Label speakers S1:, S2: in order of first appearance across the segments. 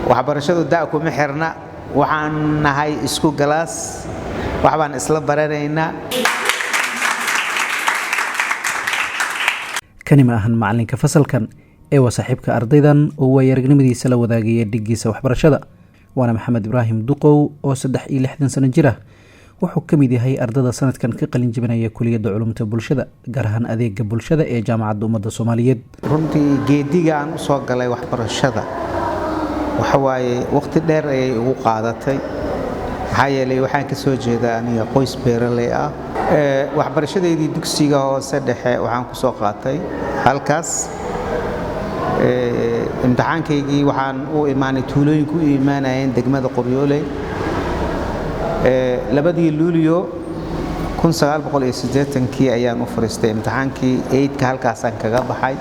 S1: Waxbarashadu da' kuma xirna. Waxaan nahay isku galaas, waxbaan isla baranaynaa.
S2: Kani ma ahan macalinka fasalkan ee waa saaxiibka ardaydan oo waaya aragnimadiisa la wadaagaya dhiggiisa waxbarashada. Waana Maxamed Ibraahim Duqow oo 63 sano jir ah. Wuxuu ka mid yahay ardada sanadkan ka qalin jebinaya Kuliyadda Culumta Bulshada, gaar ahaan Adeega Bulshada ee Jaamacadda Ummadda Soomaaliyeed.
S1: Runtii geediga aan u soo galay waxbarashada waxa waaye waqti dheer ayay igu qaadatay, maxaa yeelay waxaan ka soo jeedaa aniga qoys beeraley ah. Waxbarashadeydii dugsiga hoose dhexe waxaan ku soo qaatay halkaas. Imtixaankaygii waxaan u imaanay tuulooyinku u imaanayeen degmada Qoryooley 2dii Luulyo kii ayaan u fariistay imtixaankii eydka, halkaasaan kaga baxay.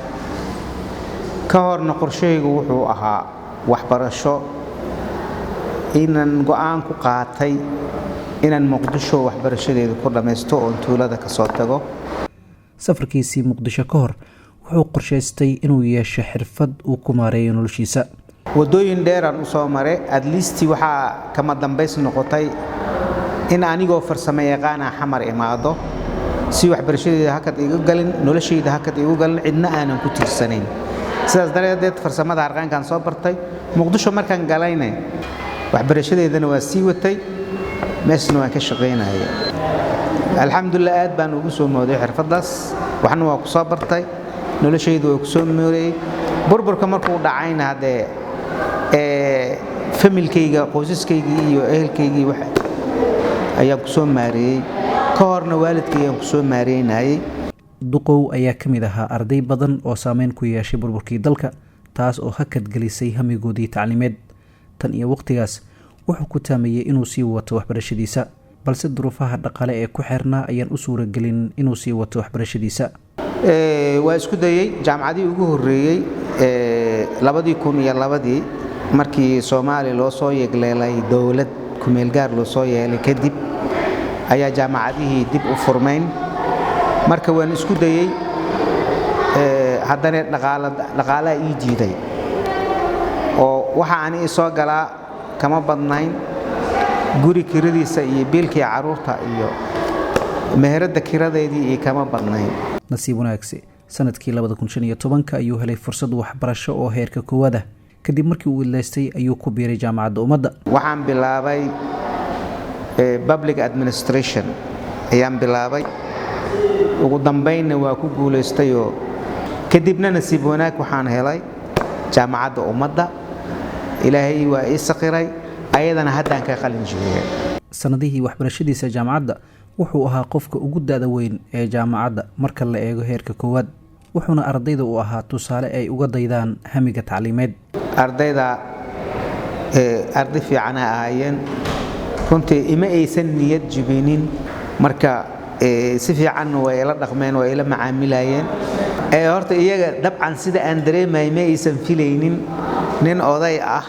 S1: Ka horna qorshahaygu wuxuu ahaa waxbarasho inaan go'aan ku qaatay inaan Muqdisho waxbarashadeedu ku dhammaysto oon tuulada ka soo tago.
S2: Safarkiisii Muqdisho ka hor wuxuu qorshaystay inuu yeesho xirfad uu ku maareeyo noloshiisa.
S1: Waddooyin dheeraan u soo maray. At least waxaa kama dambays noqotay in anigoo farsamo yaqaana Xamar imaado, si waxbarashadeeda hakad igu galin, noloshayda hakad igu galin, cidna aanan ku tiirsanayn. Sidaas daradeed farsamada harqaankaan soo bartay. Muqdisho markaan galayna waxbarashadeedana waa sii watay, meeshana waan ka shaqaynaya. Alxamdulilah, aad baan ugu soo mooday xirfaddaas, waxna waa ku soo bartay, noloshaydu waa ku soo mooreeyey. Burburka markuu dhacayna haddee familkayga, qoysaskaygii iyo ehelkaygii ayaan ku soo maareeyey. Ka horna waalidkay ayaan ku soo maareynayay.
S2: Duqow ayaa ka mid ahaa arday badan oo saameyn ku yeeshay burburkii dalka, taas oo hakad gelisay hamigoodii tacliimeed. Tan iyo waqtigaas wuxuu ku taamayey inuu sii wato waxbarashadiisa, balse duruufaha dhaqaale ee ku xeernaa ayaan u suuragelin inuu sii wato waxbarashadiisa.
S1: Waa isku dayey jaamacadihii ugu horreeyey 2002dii, markii Soomaaliya loo soo yegleelay dowlad kumeelgaar loo soo yeelay kadib ayaa jaamacadihii dib u furmayn. Marka waan isku dayey, haddana dhaqaalaha ii diiday, oo waxa ani i soo galaa kama badnayn guri kiradiisa iyo biilkii carruurta iyo meheradda kiradeedii iyo kama badnayn.
S2: Nasiib wanaagse, sanadkii 2015-ka ayuu helay fursad waxbarasho oo heerka koowaad ah. Kadib markii uu idlaystay ayuu ku biiray Jaamacadda Ummadda.
S1: Waxaan bilaabay public administration ayaan bilaabay. Ugu dambaynna waa ku guulaystayoo kadibna nasiib wanaag waxaan helay Jaamacadda Ummadda. Ilaahay waa ii saqiray, ayadana haddaan ka qalin jibiyey.
S2: Sanadihii waxbarashadiisa jaamacadda wuxuu ahaa qofka ugu da'da weyn ee jaamacadda marka la eego heerka koowaad, wuxuuna ardayda u ahaa tusaale ay uga daydaan hamiga tacliimeed.
S1: Ardayda arday fiicana ahaayeen runtii, ima aysan niyad jibinin. Marka si fiicanna way ila dhaqmeen, way ila macaamilayeen. Horta iyaga dabcan sida aan dareemayay ma aysan filaynin nin oday ah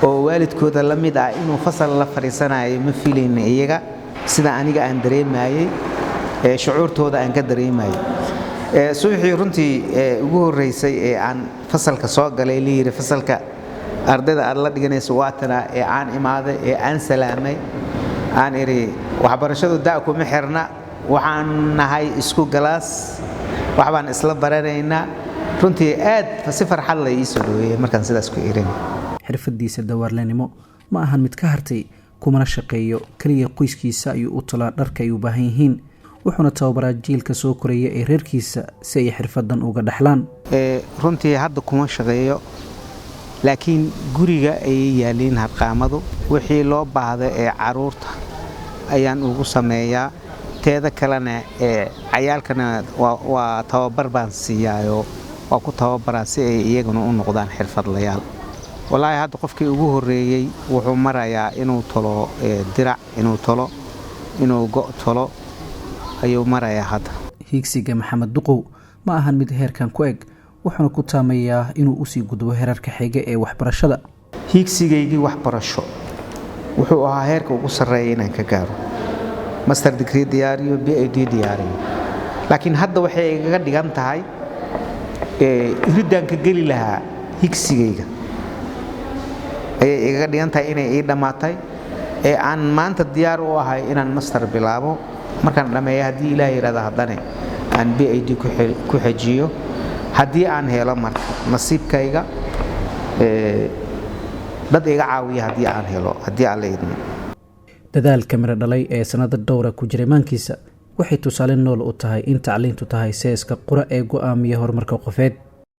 S1: oo waalidkooda la mid ah inuu fasal la fadhiisanayo. Ma filaynin iyaga sida aniga aan dareemayay, shucuurtooda aan ka dareemayay. Subaxii runtii ugu horreysay ee aan fasalka soo galay, la yidhi fasalka ardayda aad la dhiganayso waatana, ee aan imaaday ee aan salaamay, aan idhi waxbarashadu da' kuma xirna, waxaan nahay isku galaas, waxbaan isla baranaynaa, runtii aad si farxad lay ii soo dhaweeyey markaan sidaas ku irin.
S2: Xirfadiisa dawaarlenimo ma ahan mid ka hartay, kumana shaqeeyo keliya. Qoyskiisa ayuu u tolaa dharka ay u baahan yihiin, wuxuuna tababaraa jiilka soo koraya ee reerkiisa si ay xirfadan uga dhaxlaan.
S1: Runtii hadda kuma shaqeeyo, laakiin guriga ayay yaaliin harqaamadu. Wixii loo baahda ee caruurta ayaan ugu sameeyaa. Teeda kalena ee cayaalkana waa tababar baan siiyaayo, waa ku tababaraa si ay iyaguna u noqdaan xirfadlayaal. Wallaahi hadda qofkii ugu horreeyey wuxuu marayaa inuu tolo dirac, inuu tolo, inuu go' tolo ayuu marayaa hadda.
S2: Hiigsiga Maxamed Duqow ma ahan mid heerkan ku eg, wuxuuna ku taamayaa inuu usii gudbo heerarka xiga ee waxbarashada.
S1: Hiigsigaygii waxbarasho wuxuu ahaa heerka ugu sarreeya inaan ka gaaro master degree diyaariyo, PhD diyaariyo, laakiin hadda waxay igaga dhigan tahay iridaan ka geli lahaa higsigayga. Ayay igaga dhigan tahay inay ii dhammaatay ee aan maanta diyaar u ahay inaan master bilaabo. Markaan dhammeeya, haddii Ilaah yidhahda, haddane aan PhD ku xejiyo haddii aan helo marka nasiibkayga dad iga caawiya, haddii aan helo, haddii aan la idmo.
S2: Dadaalka miro dhalay ee sannado dhowra ku jiray maankiisa waxay tusaale nool u tahay in tacliintu tahay seeska qura ee go'aamiya horumarka qofeed.